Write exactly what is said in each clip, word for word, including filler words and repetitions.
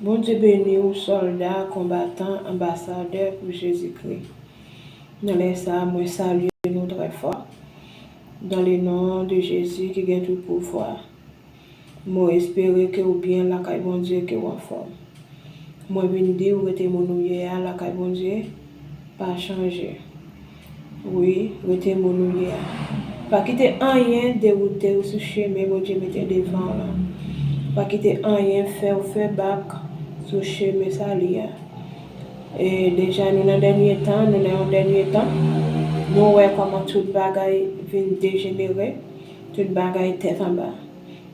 Bondye beni w, sòlda, konbatan, anbasadè pou Jezikri. Nan lè sa a, mwen salye nou trè fò. Dans le nom de Jésus ki gen tout pouvwa. Mwen espere ke w byen lakay Bondye, ke w anfòm. Mwen vin di w rete moun ou ye a lakay Bondye, pa chanje. Wi, rete moun ou ye a. Pa kite anyen dewoute w sou chemen Bondye mete devan w lan. Pa kite anyen fè w fè bak sou chemen sali a. E deja nou nan dènye tan, nou nan yon dènye tan. Nou wè kòman tout bagay vin dejenere, tout bagay tèt anba.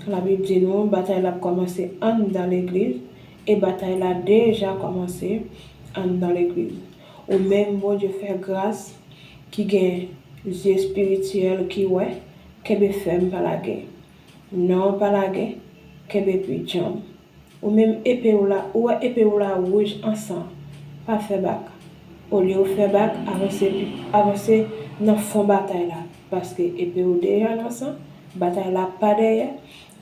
Labib di nou, batay la ap kòmanse anndan legliz, e batay la deja kòmanse anndan legliz. Ou menm, Bondye fè gras, ki gen zye espirityèl, ki wè, kenbe fèm, pa lage. Non, pa lage, kenbe pi djanm. Ou menm, epe w la, ou wè epe w la wouj an san, pa fè bak. Olye w fè bak, avanse, avanse nan fon batay la, paske epe w deja nan san, batay la pa dèyè,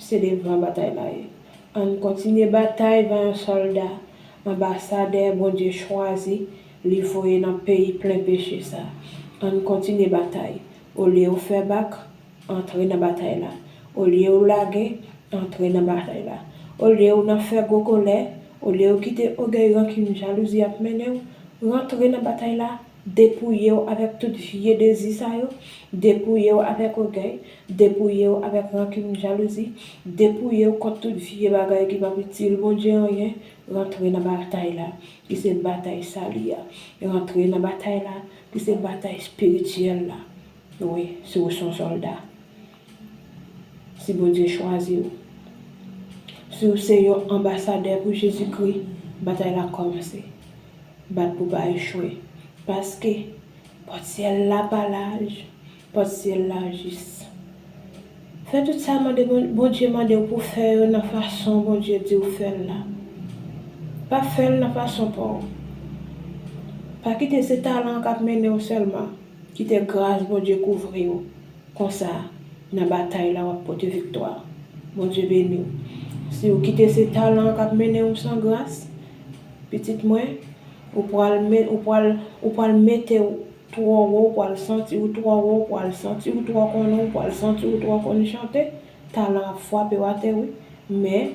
se devan batay la ye. Ann kontinye batay, vanyan sòlda, anbasadè Bondye chwazi, li voye nan peyi plen peche sa. Ann kontinye batay. Olye w fè bak, antre nan batay la. Olye w lage, antre nan batay la. Olye w nan fè gwo kòlè, olye w kite ògèy, rankin, jalouzi ap mennen w, rantre nan batay la. Depouye w avèk tout vye dezi sa yo. Depouye w avèk ògèy. Depouye w avèk rankin, jalouzi. Depouye w kont tout vye bagay ki p ap itil Bondye anyen. Rantre nan batay la, ki se batay sali a. Rantre nan batay la, ki se batay espirityèl la. Wi, si w se yon sòlda, si Bondye chwazi w, si w se yon anbasadè pou Jezikri, batay la kòmanse. Bat pou pa echwe. Paske pòt syèl la pa laj, pòt syèl la jis. Fè tout sa mande Bon-, Bondye mande w pou fè yo nan fason Bondye di w fè l la. Pa fè l nan fason pa w. Pa kite se talan an k ap mennen w sèlman. Kite gras Bondye kouvri w. Konsa, nan batay la, w ap pote viktwa. Bondye beni w. Si w kite se talan an k ap mennen w san gras, pitit mwen, ou pral me-, ou pral, ou pral mete w twò wo, ou pral santi w twò wo, ou pral santi w twò konnen, ou pral santi w twò konn chante, talan ap frape w atè, wi. Men,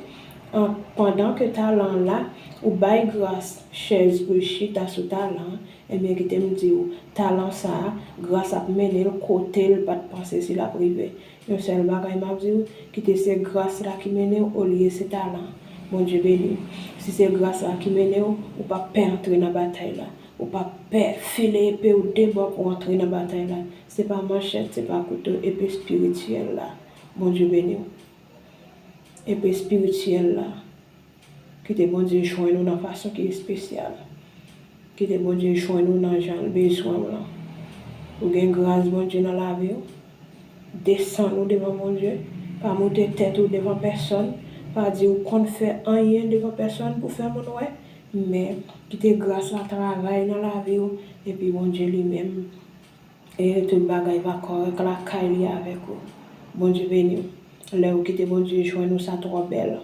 an, pandan ke talan an la, ou bay gras chèz pou l chita sou talan an, ebyen, kite m di w, talan sa a, gras ap mennen l kote l pa t panse si l ap rive. Yon sèl bagay m ap di w, kite se gras la ki mennen w olye se talan. Bondye beni w. Si se gras la ki mennen w, ou p ap pè antre nan batay la. Ou p ap pè file epe w de bò pou w antre nan batay la. Se pa manchèt, se pa kouto, epe espirityèl la. Bondye beni w. Epe espirityèl la. Kite Bondye jwenn ou nan fason ki espesyal. Kite Bondye jwenn ou nan jan l bezwen w lan. Ou gen gras Bondye nan lavi w. Desann ou devan Bondye. Pa moute tèt ou devan pèsonn. Pa di ou konn fè anyen devan pèsonn pou fè moun wè. Men, kite gras la travay nan lavi w. Epi Bondye li menm, e tout bagay va kòrèk lakay li avèk ou. Bondye beni w. Lè ou kite Bondye jwenn ou, sa twò bèl.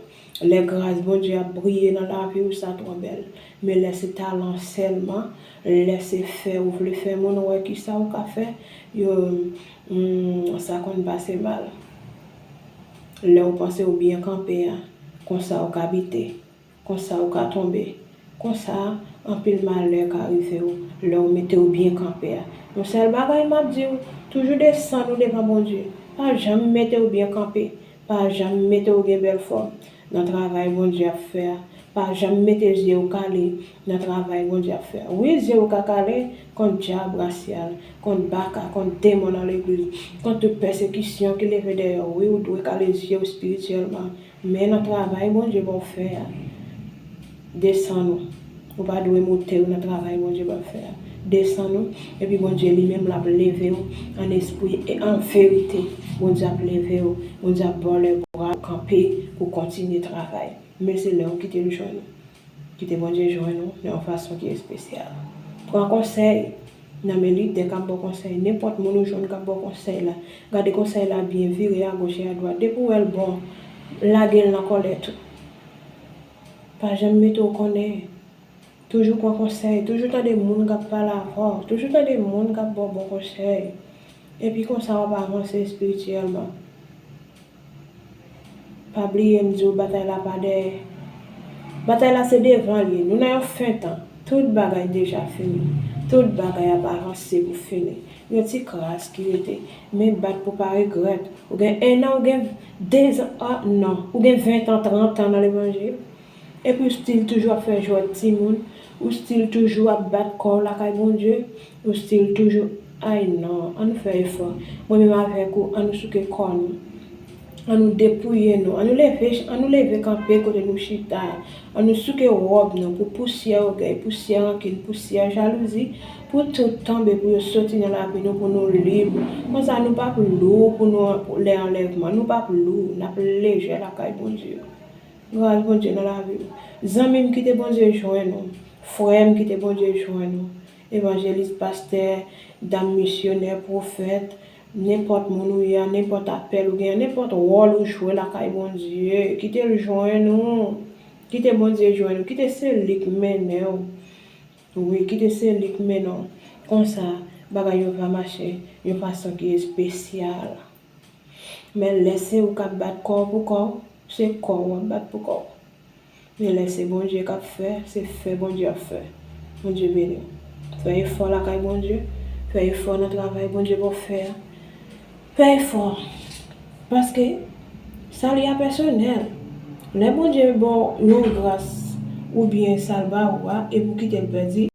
Lè gras Bondye ap briye nan lavi w, sa twò bèl. Men lè se talan sèlman, lè se fè ou vle fè moun wè kisa ou ka fè, yo, hmm, sa konn pase mal. Lè ou panse ou byen kanpe a, konsa ou ka bite. Konsa ou ka tonbe. Konsa, anpil malè ka rive w lè w mete w byen kanpe a. Yon sèl bagay m ap di w, toujou desann ou devan Bondye. Pa janm mete w byen kanpe. Pa janm mete w gen bèl fòm nan travay Bondye ap fè a. Pa janm mete zye w kale nan travay Bondye ap fè a. Wi, zye w ka kale kont dyab rasyal, kont baka, kont demon nan legliz, kont tout pèsekisyon ki leve dèyè w. Wi, ou dwe kale zye w espirityèlman. Men nan travay Bondye ba w fè a, desann ou. Ou pa dwe moute w nan travay Bondye ba w fè a. Desann ou, epi Bondye li menm l ap leve w an espri e an verite. Bondye ap leve w, Bondye ap ba w lè bra pou kanpe, pou kontinye travay. Men se lè w kite l jwenn ou. Kite Bondye jwenn ou nan yon fason ki espesyal. Pran konsèy nan men lidè k ap ba w konsèy. Nenpòt moun ou jwenn k ap ba w konsèy la, gade konsèy la byen, vire agoch e adwat. Depi w wè l bon, lage l nan kòlèt ou. Pa janm mete w konnen. Toujou pran konsèy, toujou tande moun k ap pale avè w, toujou tande moun k ap ba w bon konsèy. Epi konsa w ap avanse espirityèlman. Pa bliye m di w batay la pa dèyè. Batay la se devan l ye. Nou nan yon fen tan. Tout bagay deja fini. Tout bagay ap avanse pou fini. Yon ti kras ki rete. Men bat pou pa regrèt. Ou gen en an, ou gen de zan, ah, non. Ou gen ven tan, trant an nan levanjil. Epi w still toujou ap fè jwèt timoun, ou still toujou ap bat kò w lakay Bondye, ou still toujou, ay non, ann nou fè efò. Mwen menm avèk ou, ann nou souke kò nou. Ann nou depouye nou, ann nou leve, ann nou leve kanpe kote nou chita. Ann nou souke wòb nou pou pousyè ògèy, pousyè rankin, pousyè jalouzi, pou tout tonbe, pou yo soti nan lavi nou, pou nou lib. Konsa nou p ap lou pou nou lè anlèvman, nou p ap lou, n ap lejè lakay Bondye. Gras Bondye nan lavi w. Zanmi m, kite Bondye jwenn ou. Frè m, kite Bondye jwenn ou. Evanjelis, pastè, dam misyonè, pwofèt, nenpòt moun ou ye a, nenpòt apèl ou gen, nenpòt wòl ou jwe lakay Bondye, kite l jwenn ou. Kite Bondye jwenn ou. Kite se li k mennen w. Wi, kite se li k mennen w. Konsa, bagay yo va mache yon fason ki espesyal. Men lè se ou k ap bat kò w pou kò w, se kò w w ap bat pou kò w. Men lè se Bondye k ap fè, se fè Bondye ap fè. Bondye beni w. Fè efò lakay Bondye. Fè efò nan travay Bondye ba w fè a. Fè efò. Paske sali a pèsonèl. Lè Bondye ba w yon gras oubyen sa l ba ou a, epi w kite l pèdi,